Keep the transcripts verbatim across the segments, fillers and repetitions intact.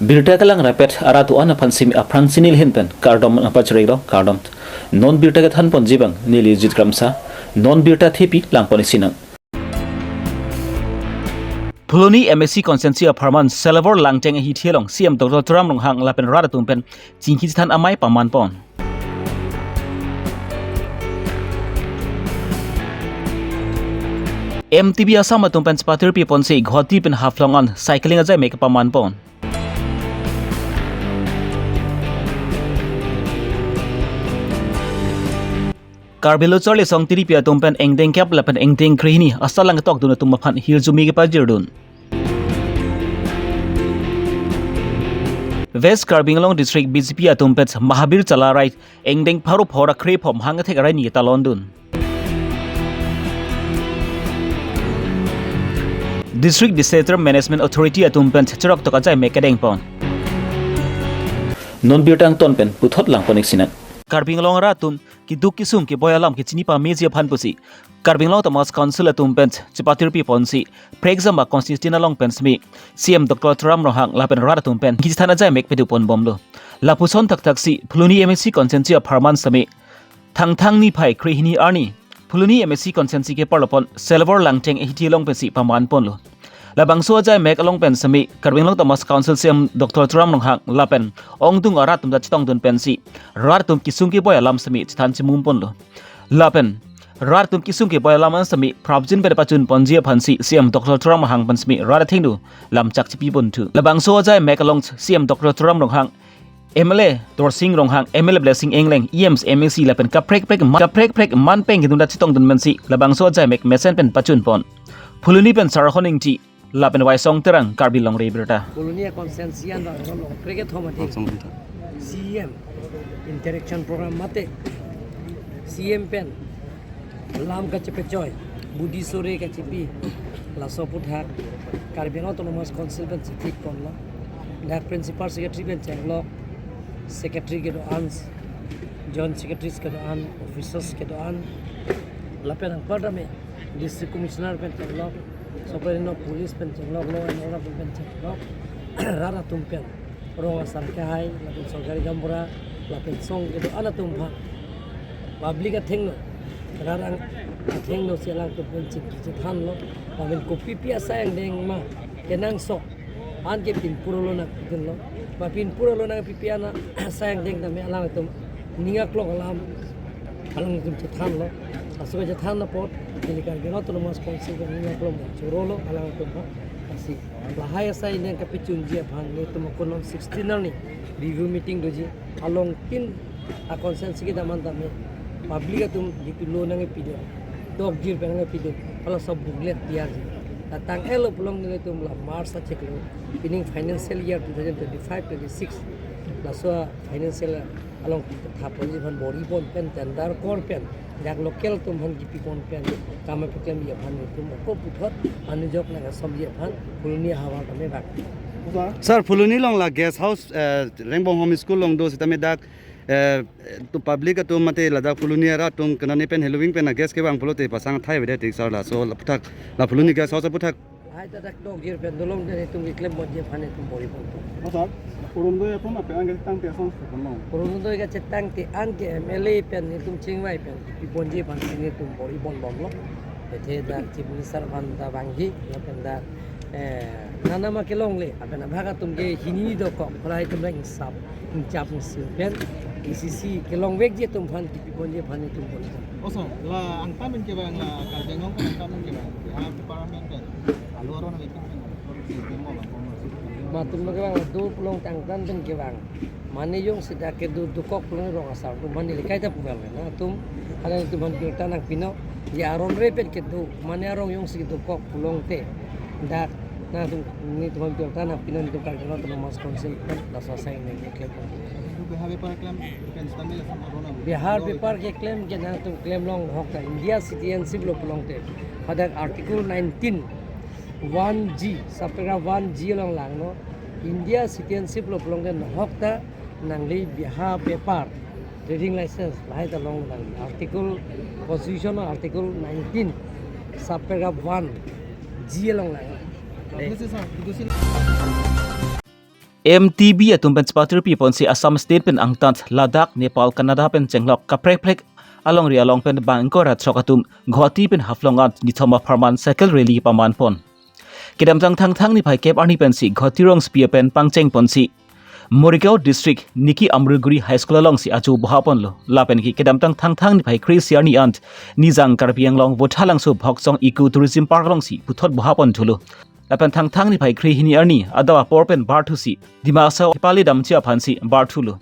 Birta kelang rapet arat do-an aphan simi aphrang si neli ahin pen kardom nangpachirilo, kardom. Non birta kethan ponji abang neli Jit Kramsa, non birta thepi lang pon isi nang. Phuloni M A C constituency apharman Selwar Langteng ahithi along C M Doctor Tuliram Ronghang lapen rat atum pen chingki chethan amei paman pon. M T V Assam atum pen chepatirpi ponsi Guwahati pen Haflong an cycling ajaimek paman pon. Karbi Lo Charli Asong T D P atum pen ingdeng kep lapen ingdeng krehini asatlang ketokdun atum aphan hirjume kepajirdun. West Karbi Anglong District B J P atum pen Mahabir Chala Rai ingdeng pharo phora kre phom hang athek arai ni talondun. District Disaster Management Authority atum pen cherok tok ajaimek kedeng pon. Non birta angton pen puthot lang pon isi nang. Karbi Anglong arat atum keduk kesung keboi alam kechini pameji aphan pusi Karbi Anglong Autonomous Council atum pen chepatirpi ponsi Phrekjama constituency along pen simi C M Doctor Tuliram Ronghang lapen rat atum pen kichethan ajaimek padu pon bomlo. Lapuson thakthaksi Phuloni M A C constituency apharman simi Thangthang niphai krehini arni Phuloni M A C constituency keparlo pon Selwar Langteng ahithi along pensi paman ponlo. Labangso ajaimek along pen simi Karbi Anglong Autonomous Council C M Doctor Tuliram Ronghang lapen ongdung arat atum ta chetongdun pensi rat atum kesung keboi alam simi chethan chimum ponlo. Lapen rat atum kesung keboi alam an simi prapjin pen pachun ponji aphansi C M Doctor Tuliram Ronghang pen simi rat athengno lamchak chipi ponthu. Labangso ajaimek along C M Doctor Tuliram Ronghang, M L A Dorsing Ronghang, M L A Blessing Engleng, E M C, M A C lapen kaprek prek ma-, kaprek prek man peng kedun ta chetongdun pensi labangso ajaimek mesen pen pachun pon. Phuloni pen Sarahon Ingti lapen Waisong Terang, Karbi Longri Abirta. Phuloni constituency an ba ron ong krek kethom ati. Langsung kita. C M interaction program mate C M pen lam kachepechoi, budi sore kachipi, laso aputhak Karbi Anglong Autonomous Council pen chetik ponlo. Dak principal secretary pen chenglok, secretary kedo-an, joint secretaries kedo-an, officers kedo-an, lapen anparta me district commissioner pen chenglok, soperino police pen chenglok, law and order pen chenglok, rat atum pen rong asar kehai, lapen sorkari gaonbura, lapen song kedo-an atum aphan, public athengno, rat athengno si alangtum pen chingki chethanlo, lapen kopipi asai angdeng ma kenangsot, anke pinpur alo nangpidunlo, ba pinpur alo nangpipi an asai angdeng tame alangtum ning aklong alam alangtum chethanlo. Laso kachethan apot neli Karbi Anglong Autonomous Council ke ning aklong chorolo alangtum aphan. Lasi lahai asai nang kapachunji aphan nelitum ako non sixteen arni review meeting doji, along tin a constituency kedam an tame public atum D P lo nangpidun, tokjir pen nangpidun, hala sob booklet tiyarji. La tang-et lo pulote nelitum la March achiklo, pining financial year two thousand twenty-five twenty-six, laso financial along thap ponji aphan bor-i pon pen, tender kor pen, dak local atum aphan kipi pon pen kam paklemji aphan nelitum ako puthot anujok nangkasomji aphan Phuloni ahavar tame bak. Sir, Phuloni along la guest house, eh, Rengbong Home School along do sitame dak, eh, to public atum mate ladak Phuloni arat atum kenani pen heloving pen a guest kevang pulote pasang athai avedet, sir, laso la aputhak la Phuloni guest house aputhak. Lahai ta dak tokjir pen dolong den itum keklem ponji aphan itum bor-i pon. Oh, sir, Orunodoi atum ape an ke tangte asong se pon long. Orunodoi kachetangte an ke M L A pen itum chingvai pen pi ponji aphan si nelitum bor-i pon bomlo. Athe dak Chief Minister aphan ta vangji, lapen dak, eh, nanama kelongle, lapen abhag atum ke hini dokok, pura itum rak ingsap, ingchap ingsil pen, E C C kelongvekji atum aphan kipi ponji aphan itum pon. Oh, sir, la angtan pen kevang, la Karbi Anglong pen angtan pen kevang, ya, department pen. Alo aron ave pen, pen, pen, pen, pen, pen, pen. Matum lo kevang, do pulote angtan pen kevang. Mane jongsi dak kedo dokok pulote rong asar atum aphan neli kaita puvel na atum, hala atum aphan birta nangpinon, ya aron re pen kedo, mane arong jongsi dokok pulote, dak nangtum, nelitum aphan birta nangpinon, nelitum Karbi Anglong Autonomous Council pen, laso asai neli keklem. Itu B H bepar keklem, pen stamil asam aron ave. B H bepar keklem ke nangtum klem longhok ta India citizenship lo pulote, hadak Article nineteen one G, subparagraph one G along langnon, India citizenship lo pulote nahok ta nangli B H bepar, trading license, lahai ta long nangli. Article, Constitution Article nineteen, subparagraph one G along langnon. This is a, this is M T B atum pen chepatirpi ponsi Assam State pen angtan Ladakh, Nepal, Canada pen chenglok kaprek prek alongri along pen bang ingkoi ra throk atum Guwahati pen Haflong an nithom apharman cycle rally paman pon. Kedamtang Thangthang niphai kep arni pensi Guwahati rongsopi pen pangcheng ponsi Morigaon District Niki Amruguri High School alongsi ajo boha ponlo. Lapen ke kedamtang Thangthang niphai kre-isi arni an Nijang Karbi Anglong Vothatlangso Bhoksong Eco Tourism Park alongsi puthot boha pon thulo. Lapen Thangthang niphai kre-hini arni adap apor pen barthusi Dima Hasao kepale damji aphansi barthulo.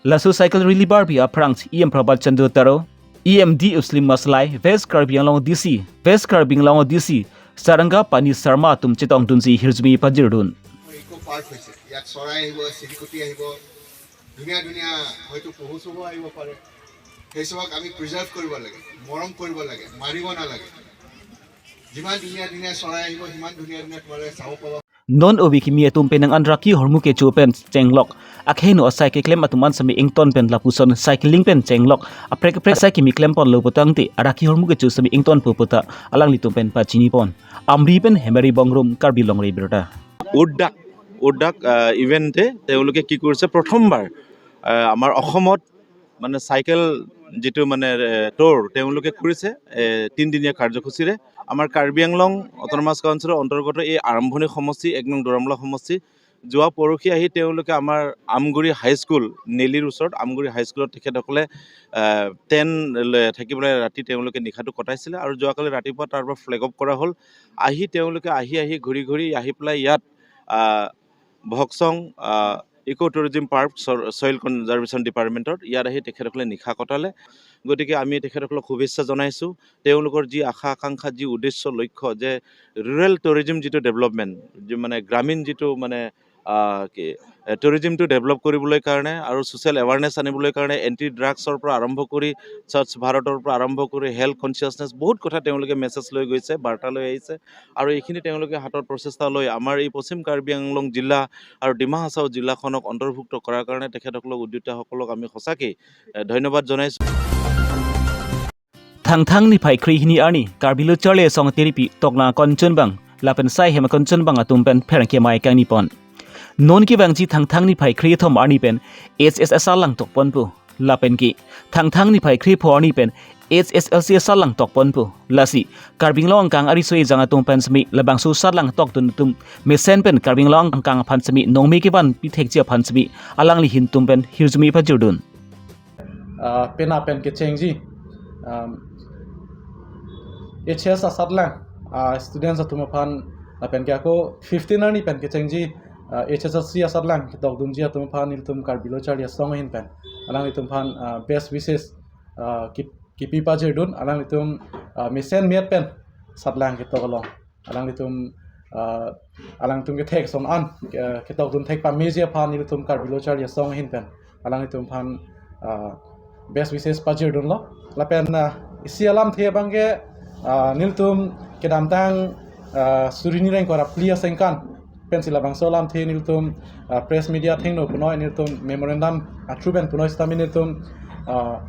Laso cycle rally barpi aphrang E M Prabhat Chandra Taro, E M D Uslim Maslai, West Karbi Anglong D C, West Karbi Anglong D C Saranga Pani Sharma atum chetongdunsi hirjume pajirdun. ইক' পাৰ্ক হৈছে। ইয়াত চৰাই আহিব, চিৰিকটি আহিব, ধুনীয়া ধুনীয়া হয়তো পহু চহু আহিব পাৰে। সেই চবক আমি প্ৰিজাৰ্ভ কৰিব লাগে, মৰম কৰিব লাগে, মাৰিব নালাগে। যিমান ধুনীয়া ধুনীয়া চৰাই আহিব, সিমান ধুনীয়া ধুনীয়া তোমালোকে চাব পাবা। Non ove kimi atum penang an raki hormu kecho pen chenglok, akheno asai keklem atum an semi ington pen lapuson cycling pen chenglok, aprek aprek asai kimi klem ponlo putangte araki hormu kecho semi ingtonpo puta alanglitum pen pachini pon. Amri pen Hemari Bongrung, Karbi Longri Birta. উদ্যাক উদ্যাক আহ, ইভেণ্টে তেওঁলোকে কি কৰিছে, প্ৰথমবাৰ আহ, আমাৰ অসমত মানে চাইকেল যিটো মানে এ, ট'ৰ তেওঁলোকে কৰিছে এ, তিনিদিনীয়া কাৰ্যসূচীৰে। আমাৰ কাৰ্বি আংলং অট'নমাছ কাউন্সিলৰ অন্তৰ্গত এই আৰম্ভণি সমষ্টি, এক নং দৰমলা সমষ্টি, যোৱা পৰহি আহি তেওঁলোকে আমাৰ আমগুৰি হাইস্কুল, নেলিৰ ওচৰত আমগুৰি হাইস্কুলত তেখেতসকলে আহ, টেণ্ট লৈ থাকি পেলাই ৰাতি তেওঁলোকে নিশাটো কটাইছিলে আৰু যোৱাকালি ৰাতিপুৱা তাৰ পৰা ফ্লেগ অফ কৰা হ'ল। আহি তেওঁলোকে আহি আহি ঘূৰি ঘূৰি আহি পেলাই ইয়াত আহ, ভকচং আহ, ইক' টুৰিজিম পাৰ্ক, চ- ছইল কনজাৰ্ভেশ্যন ডিপাৰ্টমেণ্টত ইয়াত আহি তেখেতসকলে নিশা কটালে। গতিকে আমি তেখেতসকলক শুভেচ্ছা জনাইছোঁ। তেওঁলোকৰ যি আশা আকাংক্ষা, যি উদ্দেশ্য লক্ষ্য, যে ৰুৰেল টুৰিজিম যিটো ডেভেলপমেণ্ট, যি মানে গ্ৰামীণ যিটো মানে আহ, কি এ, টুৰিজিমটো ডেভেলপ কৰিবলৈ কাৰণে আৰু ছ'চিয়েল এৱাৰনেছ আনিবলৈ কাৰণে এণ্টি ড্ৰাগছৰ পৰা আৰম্ভ কৰি স্বচ্ছ ভাৰতৰ পৰা আৰম্ভ কৰি হেল্থ কনচিয়াছনেছ বহুত কথা তেওঁলোকে মেছেজ লৈ গৈছে, বাৰ্তা লৈ আহিছে। আৰু এইখিনি তেওঁলোকে হাতত প্ৰচেষ্টা লৈ আমাৰ এই পশ্চিম কাৰ্বি আংলং জিলা আৰু ডিমা হাছাও জিলাখনক অন্তৰ্ভুক্ত কৰাৰ কাৰণে তেখেতসকলক, উদ্যোক্তাসকলক আমি সঁচাকেই এ, ধন্যবাদ জনাইছোঁ। Thangthang niphai kre-hini arni Karbi Lo Charli Asong atirpi toklang akonchunbang lapen sai hem akonchunbang atum pen pherangke mai kangni pon. Non kevangji Thangthang niphai krethom arni pen H S S alang tok ponpo. Lapen ke Thangthang niphai krepho arni pen H S L C alang tok ponpo. Lasi Karbi Anglong angkang ariso ejang atum pen semi labangso alang tokdun atum mesen pen Karbi Anglong angkang aphan semi nongme kevan pithekji aphan semi alangli ahin atum pen hirjume pajirdun. Ah, pena pen kechengji, um, H S asatlang, ah, students atum aphan, ah, pen ke ako fifteen arni pen kechengji, ah, H S L C asatlang ketokdunji atum aphan nelitum Karbi Lo Charli Asong ahin pen alanglitum aphan, ah, best wishes, ah, kip- kipi pajirdun. Alanglitum, ah, mesen miat pen asatlang ketok along alanglitum, ah, alangtum kethek ason an, ah, ketokdun thek pameji aphan nelitum Karbi Lo Charli Asong ahin pen alanglitum aphan, ah, best wishes pajirdunlo. Lapen, ah, isi alamthe abangke, ah, nelitum kedamtang, ah, suri hini ingkoi ra phli aningkan pensi labangso alamthe nelitum, ah, press media athengno punoi nelitum memorandum athru pen punoi sitame nelitum, ah,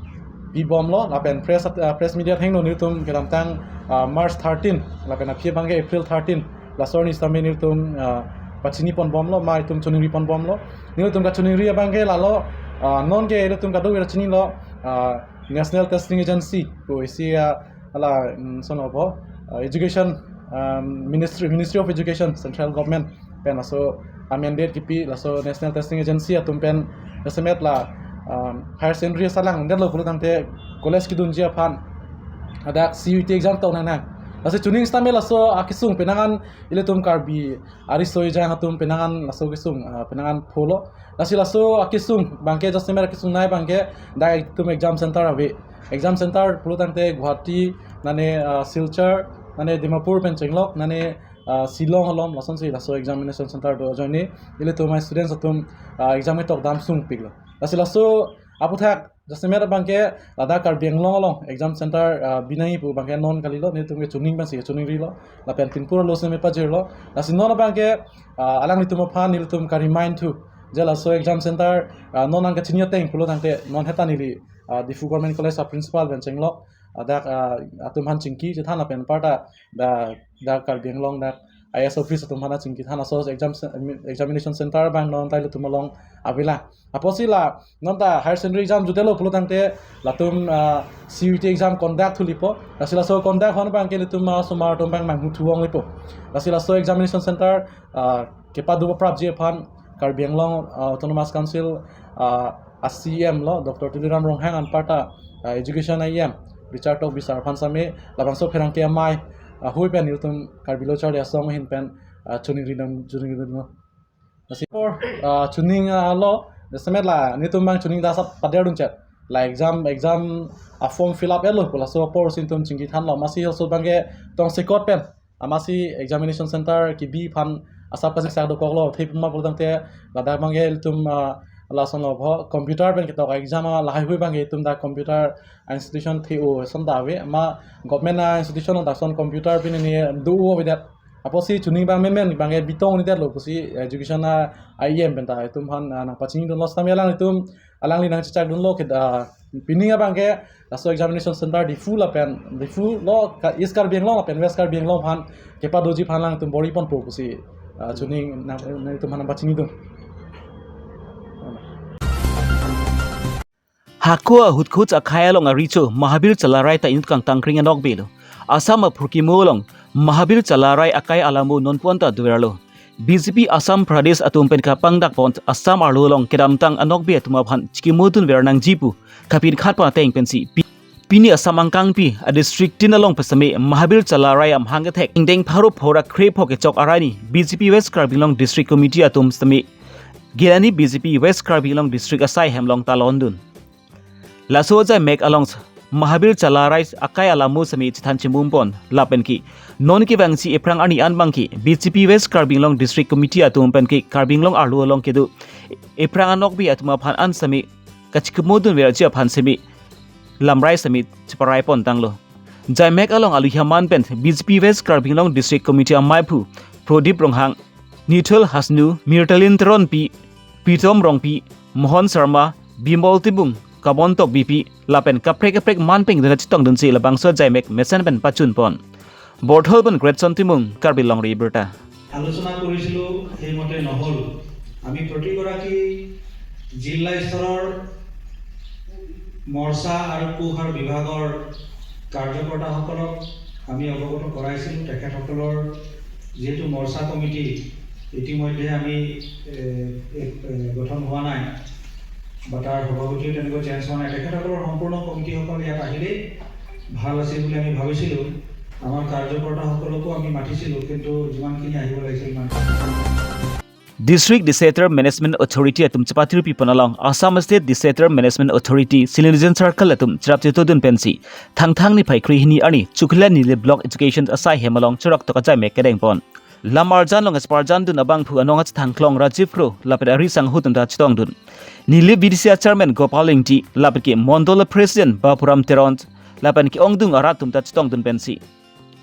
pibomlo. Lapen press at- ah, press media athengno nelitum kedamtang, ah, March thirteen lapen aphi abangke April thirteen, laso arni sitame nelitum, ah, pachini ponbomlo, ma itum choningri ponbomlo. Nelitum kachoningri abangke lalo, ah, non ke nelitum kadokave chinilo, ah, National Testing Agency pu isi, ah, ala, mm, sono po, ah, Education, um, Ministry, Ministry of Education, Central Government pen laso amended kipi laso National Testing Agency atum pen jasemet la, um, higher secondary asalang detlo pulo tangte college kedunji aphan ladak C U E T exam tok nang nang. Lasi chuning sitame laso akesung penang an ilitum Karbi ariso ejang atum penang an laso kesung, ah, penang an pholo. Lasi laso akesung abangke jasemet akesung nei abangke dak itum exam center ave. Exam center pulo tangte Guwahati, nane, ah, Silchar, nane Dimapur pen chenglok, nane, ah, Shillong along lasonsi laso examination center do ajoine ilitum a-students atum, ah, exam ketok dam sungpiklo. Lasi laso aputhak jasemet abangke ladak Karbi Anglong along exam center, ah, binai pu abangke non kalilo, nelitum ke chuning pensi chuningrilo lapen pinpur lo seme pajirlo. Lasi non abangke, ah, alanglitum aphan nelitum ka-remind thu je laso exam center, ah, non an kachini ateng pulo tangte non heta neli, ah, Diphu Government College a-principal pen chenglok, ah, dak, ah, atum aphan chingki chethan lapen parta dak, dak Karbi Anglong dak I A S office atum aphan chingki than, laso exam, examination center abang non ta ilitum along avelang. Apotsi la non ta higher secondary exam jutelo pulo tangte latum, ah, C U E T exam conduct thulipo. Lasi laso conduct aphan abangke ilitum, ah, osomar atum abang manghu thuvong lipo. Lasi laso examination center, ah, kepado prapji aphan Karbi Anglong, ah, Autonomous Council, ah, a C E M lo, Doctor Tuliram Ronghang anparta, ah, Education I E M Richard Tokbi sir aphan sitame labangso pherangke amei, ah, hui pen ilitum Karbi Lo Charli Asong ahin pen, ah, choningri dam, choningri dam. Lasi apor, ah, choning, ah, lo, jasemet la nelitum abang choning dak asap paderdun chot. La exam, exam a form fill up etlo pu laso apor si nelitum chingki thanlo, amatsi laso abangke tongsekot pen amatsi examination center kebi aphan asap kachesar dokoklo. Thepuma pulo tangte ladak abangke ilitum, ah, lason lo ho computer pen ketok exam, ah, lahai hui abangke ilitum dak computer institution the-o ason ta ave, amat government a-institution ladak ason computer pen ini do-o avedet. Apotsi choning abang menmen abangke bitong unidetlo pusi education a-, I E M pen ta ilitum aphan, ah, nangpachinidunlo sitame alanglitum, alangli nangchechakdunlo ke, ah, pining abangke laso examination center Diphu lapen Diphu lo ka East Karbi Anglong lapen West Karbi Anglong aphan kepadoji aphan alangtum bor-iponpo pusi, ah, choning nang, nangtum aphan nangpachinidun. Hako ahut ahut akhei along arecho Mahabir Chalarai ta inut kangtangkring anokbe lo. Assam aphurkimo along Mahabir Chalarai akai alamo nonpu-an ta doverlo. B J P Assam Pradesh atum pen kapangdakpon Assam arlo along kedamtang anokbe atum aphan chikimodunver nangji pu kapinkhatpon ateng pensi pi-, pini Assam angkangpi a district tin along pen sitame Mahabir Chalarai amahang kethek ingdeng pharo phora kre pho kechok arni B J P West Karbi Anglong District Committee atum sitame Gilani B J P West Karbi Anglong District asai hem along ta londun. Laso ajaimek along Mahabir Chalarai akai alamo sitame chethan chimumpon lapen ke non kevangsi ephrang arni an abangke B J P West Karbi Anglong District Committee atum pen ke Karbi Anglong arlo along kedo ephrang anokbe atum aphan an sitame kachikimodunverji aphan sitame lamrai sitame cheparaipon tanglo. Jaimek along aluhi aman pen B J P West Karbi Anglong District Committee ameiphu Prodip Ronghang, Nithol Hasnu, Mirtalin Teronpi, Pritom Rongpi, Mohon Sharma, Bimol Timung, Kabon Tokbipi lapen kaprek kaprek man pengdun chetongdunsi labangso ajaimek mesen pen pachunpon. Borthol pen Gretson Timung, Karbi Longri Abirta. আলোচনা কৰিছিলো, সেইমতে নহ'ল। আমি প্ৰতিগৰাকী জিলা স্তৰৰ মৰ্চা আৰু কোষাৰ বিভাগৰ কাৰ্যকৰ্তাসকলক আমি অৱগত কৰাইছিলো। তেখেতসকলৰ যিহেতু মৰ্চা কমিটি ইতিমধ্যে আমি, এ, এ, এ, গঠন হোৱা নাই বা তাৰ সভাপতিও তেনেকৈ চেঞ্জ হোৱা নাই, তেখেতসকলৰ সম্পূৰ্ণ কমিটিসকল ইয়াত আহিলেই ভাল আছিল বুলি আমি ভাবিছিলো। আমাৰ কাৰ্যকৰ্তাসকলকো আমি মাতিছিলো, কিন্তু যিমানখিনি আহিব লাগিছিল, ইমান District Disaster Management Authority atum chepatirpipon along Assam State Disaster Management Authority Silingrijan Circle atum cherap chetodun pensi Thangthang niphai krehini arni Chokihola Nilip Block Education asai hem along cheroktok ajaimek kedengpon. Lam arjan along cheparjandun abangphu anong achethangklong Rajiv Kro lapen ari sanghut atum ta chetongdun. Nilip B D C a Chairman Gopal Ingti lapen ke Mondol a President Bapuram Teron lapen ke-ongdung arat atum ta chetongdun pensi,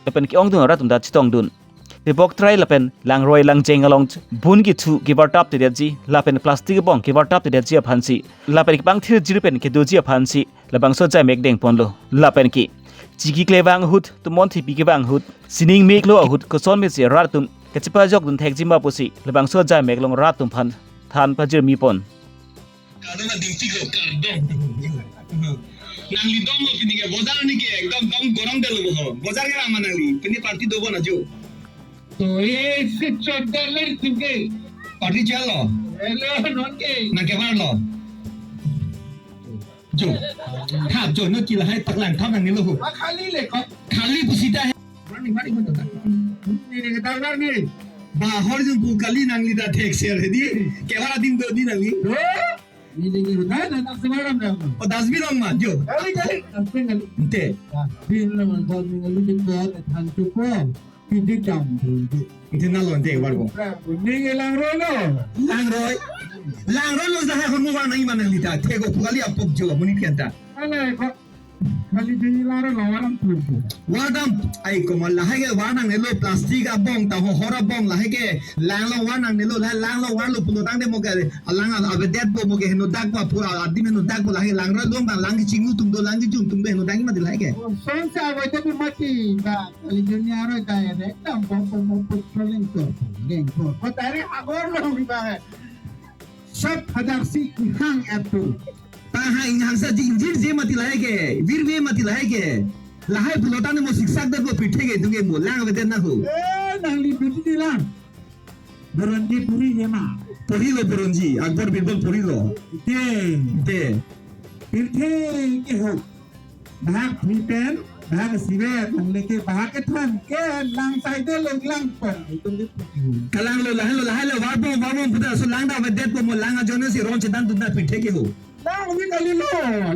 lapen ke-ongdung arat atum ta chetongdun. Tebok trai lapen langroi langjeng along bun kethu kevartap tedetji lapen plastic abong kevartap tedetji aphansi lapen kepangthirjir pen kedoji aphansi labangso ajaimek dengponlo. Lapen ke chiki klevang ahut, tomon thepi kevang ahut, sining meklo ahut kosonmesi rat atum kachepajokdun thekji ma pusi labangso ajaimek along rat atum aphan than pajirmipon. Kardom ading chiklo, kardom. Nangli domlo pini ke, bojar ni ke, ekdom dom gorong delo boho. Bojar ke rama nangli, pini party dobon ajo. To, eh, sit chot dale tum ke. Party chalo. Ele, non ke. Nang kevarlo. Jo. Thap jo, no kila hai paklang thap nangni lo ho. Khali le ko. Khali pusita hai. Warning, warning, warning. Ni, ni, ni, warning. Bahor jun pu kali nangli ta thek sel hedi. Kevar ading do di nangli. Do? Ni, ni, ni, na, na, na, semalam dah. Oh, dustbin ong ma, jo. Kali, kali. Dustbin kali. Ente. Dustbin na man bol ni kali ni bol, than tu ko. Pidi kam, pidi. Ente na lo ente, wargo. Ni, ni, langroi lo. Langroi. Langroi lo dah hai hormu warna iman nangli ta. Thek o pu kali apok jo, muni pianta. Ala, ko. Kali jini laro lawaram pupu. Wardam, ai komat lahai ke war nangnelo, plastic abong ta ho hor abong lahai ke lang lo war nangnelo, lahai lang lo war lo pulo tangte mo ke alang avedet po mo ke henodak po pura adim henodak po lahai lang ra long bang lang kechinglu tum do lang kechung tum do henodak mati lahai ke. Son sa avedet po mati ba kali jini aro direct tam po po mo patrolling ko. Geng ko. Ko tare agor lo ba. Sab hadak si inghang atu. Taha inghang sa jingjir je mati lahai ke, virve mati lahai ke. Lahai pulo tangte mo siksak det lo pirthe ke tung ke mo lang avedet na ho. Eh, nangli bidi di lang. Buronji puri je ma. Puri lo Buronji, Akbar Birbal puri lo. Te. Te. Pirthe ke ho. Bahak phli pen, bahak sive, nangle ke bahak kethom ke lang side lo lang pen, itum di putih. Kalang lo lahai lo lahai lo warbom warbom puta so lang ta avedet po mo lang ajoine si ron chedan tunda pirthe ke ho. Lang ni kali lo,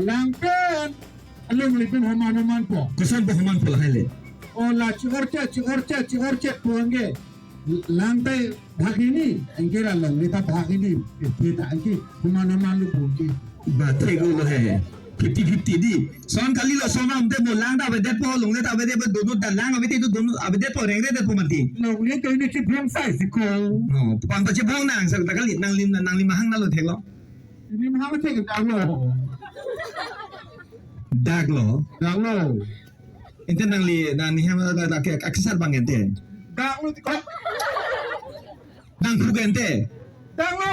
lang pen, along li pen homan homan po. Koson po homan po lahai le. O la chi-or chet, chi-or chet, chi-or chet po angke. Lang ta bhagini, angke ra longle ta bhagini, iphe ta angke, human human lo bungki. Ba thek lo he. Fifty fifty di. Son kali lo son am te mo lang ta avedet po, longle ta avedet po, dono ta lang avedet po, dono avedet po, rengredet po mati. Longle ta ini chibong sai si ko. No, pang pa chibong nang, sa ta kali, nangli, nangli mahang na lo thek lo. Ini mahang thek ta lo. Dak lo. Dak lo. Ente nangli, nangli hem, da, da, ke, ke, kesar bang ente. Dak lo tiko. Nang phu ke ente. Dak lo.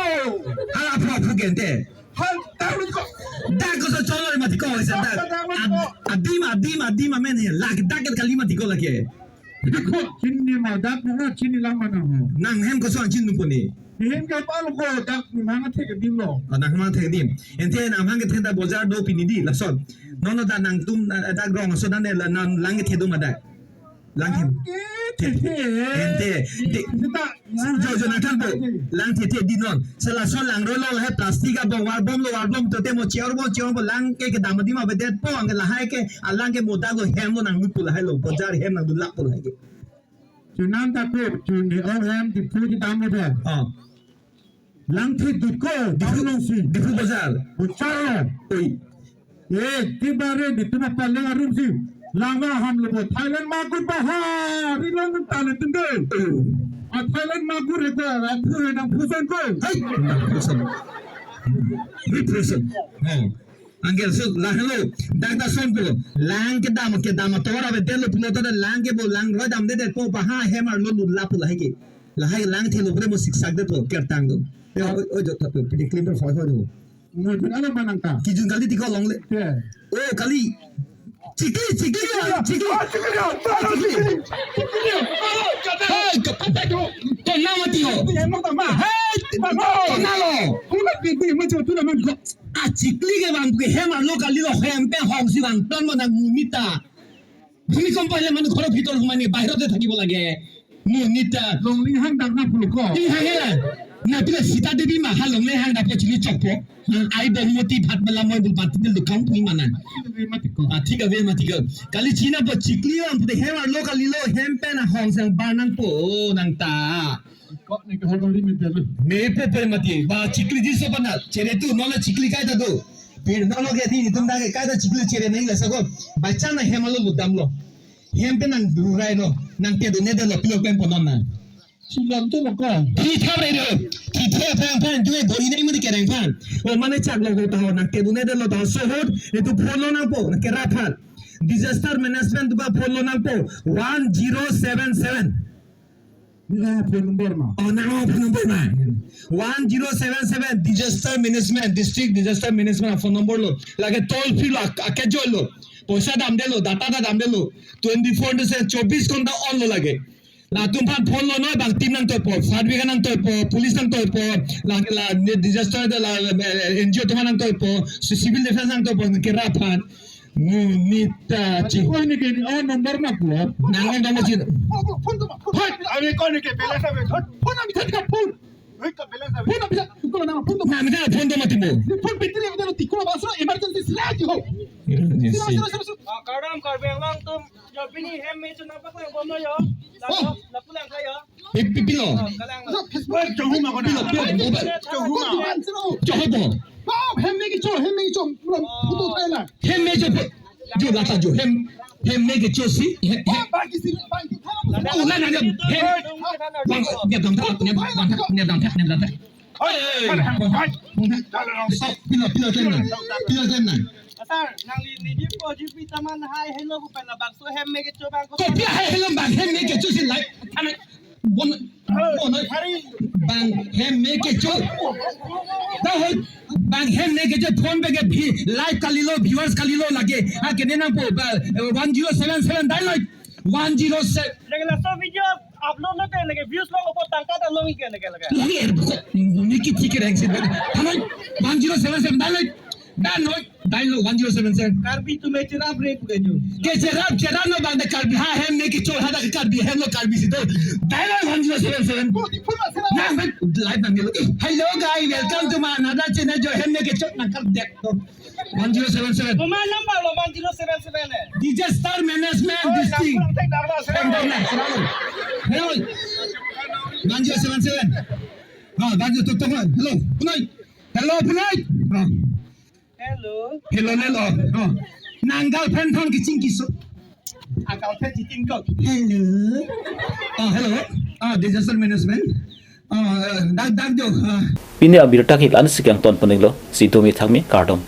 Hala phu, phu ke ente. Hal, dak lo tiko. Dak koso cholo mati ko, sa dak. Dak, dak lo tiko. Ad-, adim, adim, adim, amen he. Lake dak kali mati ko lake. Tiko, chini ma dak na, chini lang mana ho. Nang hem koso ang chini po ni. Hem ke palo ko dak ni manga thek adim lo. Ah, nang manga thek adim. Ente nang manga thek ta bojar do pini di lason. Nono ta nangtum, ah, dak rong so dan la nang lang the do ma dak. Lang the. Lang the, the. Ente, the. Seta, jo, jo, nang than po. Lang the the di non. Sela so lang ro lo lahai plastic abong warbom lo warbom to te mo cheor bo cheor bo lang ke kedam adim avedet po ang lahai ke alang ke mo dak lo hem lo nanglut po lahai lo bojar hem nanglut lap po lahai ke. Chunan ta ko, chun ni ong hem Diphu kedam lo de. Ah. Lang the dut ko, Diphu, Diphu nong si. Diphu bojar. Bojar lo. Oi. Eh, ke bare Diphu na paling arum si. Lang ma ham lo bo. Thailand magur bahari lang ta le tende. Oh. Ah, Thailand magur he ko, ah, phu he nang phuson ko. Hai, nang phuson. Hi phuson. Oh. Angel su la hello. Dak ta son po. Lang kedam, kedam ator avedet lo pulo ta lang ke bo lang roi damdedet po ba ha hem arlo lut lap po lahai ke. Lahai lang thelo pre mo siksak det po kertang do. Ya, oi, oi, jo, tapi pidi klim per foi foi do. Mo jun alo manang ta. Kijun kali tiko longle. Te. Oh, kali. Chikli, chikli, chikli. Oh, chikli, oh, chikli. Chikli. Hey, ko-, kona mati ho. Hey, kona lo. Kona pipi mo jo tu na man ko. Ah, chikli ke bang ke hem arlo kali lo hem pen hong si bang plan mo nang monit ta. Bhumikompo ahile manu ghoro bhitor humai ni, bahirot de thakibo lage. Monit ta. Longle hang dak na pulo ko. Inghang he. Na pila Sita Devi ma ha longle hang dak po chili chokpo. Hmm, ai Bahumati bhat bala moi bul bati de lukang pui mana. Thik ave mati ko. Ah, thik ave mati ko. Kali china po chikli am pute hem arlo kali lo hem pen ahong sang bar nangpo nang ta. Ko ne ke holo ri mete lo. Me pe pe mati. Ba chikli di so pana. Chere tu nola chikli kai ta do. Pir nola ke di tum da ke kai ta chikli chere nai la sa ko. Bacha na hem arlo lut damlo. Hem pen nang rurai lo. Nang te do ne de lo pilo pen ponon na. Chilam tu lo ko. Thi thap re do. Thi the phang phang tu e gori nai mati kereng phang. O mane chak lo ko ta ho nang te do ne de lo ta ho so hot. E tu phone lo nangpo nang kera phang. Disaster management tu ba phone lo nangpo. One zero seven seven. Ni la phone number ma. Oh, nang phone number ma. One zero seven seven disaster management, district disaster management phone number lo. Lake toll free lo, ak-, ake join lo. Poisa damde lo, data ta damde lo. Twenty-four into seven, chobis ghonta on lo lake. Latum aphan phone lo noi bang team nangtoipo, fire brigade nangtoipo, police nangtoipo, la, la, disaster de la, eh, N G O atum nangtoipo, civil defense nangtoipo, kera aphan. Monit ta chi. Ko ne ke ni on number na ko. Nang on number chi. Phone, phone, phone, phone. Phone, ave ko ne ke balance ave. Phone, phone, ave, phone. Phone, ave, phone, ave. Ko na phone. Na, mi ta phone to mati mo. Ni phone battery ave to tiko ba so emergency sila ji ho. Emergency. Sila, sila, sila, sila. Ah, Kardom, Karbi Anglong atum, jo pini hem me chuna paklang bomlo jo. Lapu, lapu lang kha jo. Pi-, pi-, pilo. Oh, kalang. Pilo, pilo, mobile. Chohu ma. Chohu bo. Hem me ke cho, hem me ke cho. Photo uthai la. Hem me cho. Jo lata jo hem, hem me kecho si, hem, hem. Oh, la na hem. Bang, ne dam tha, ne bang, ne dam tha, ne dam tha. Oi, oi, oi. Stop, pilo, pilo klem nang. Pilo klem nang. Sir, nangli niji po G P taman hai hello ko pen labangso hem me kecho bang ko. Kopi hai hello bang hem me kecho si live. Thanai. Bon, bon, bang hem me kecho. Dah, bang hem me kecho phone pe ke bhi live kalilo, viewers kalilo lake. Ha, kene nangpo, ba, one zero seven seven dial, one zero seven. Lagi laso video upload lo ke, lagi views lo ko tangka ta long ke, lagi, lagi. Lagi er buko, muni ki thik reng si. Thanai, one zero seven seven dial, dial, dial one zero seven seven. Karbi tumhe cherap re pu ke jo. Ke cherap, cherap lo bang de Karbi, ha hem me kecho, ha da Karbi, hem lo Karbi si to. Dial one zero seven seven. Na, live nang lo. Hello guys, welcome to my another channel, jo hem me kecho nang kar dek to. One zero seven seven. Mobile number lo one zero seven seven eh. Disaster management, oh, this thing. Nang, nang, nang, nang. Hello. One zero seven seven. Ha, one zero seven seven. Hello. Punoi. Hello, punoi. Ha. Hello. Hello, hello. Ha. Nang girlfriend thang keching keso. A girlfriend cheating kok. Hello. Ah, hello. Ah, disaster management. Ah, dak, dak jo. Ah. Pini abirta ke la-an si kangton pon-iklo, si domi thakmi, kardom.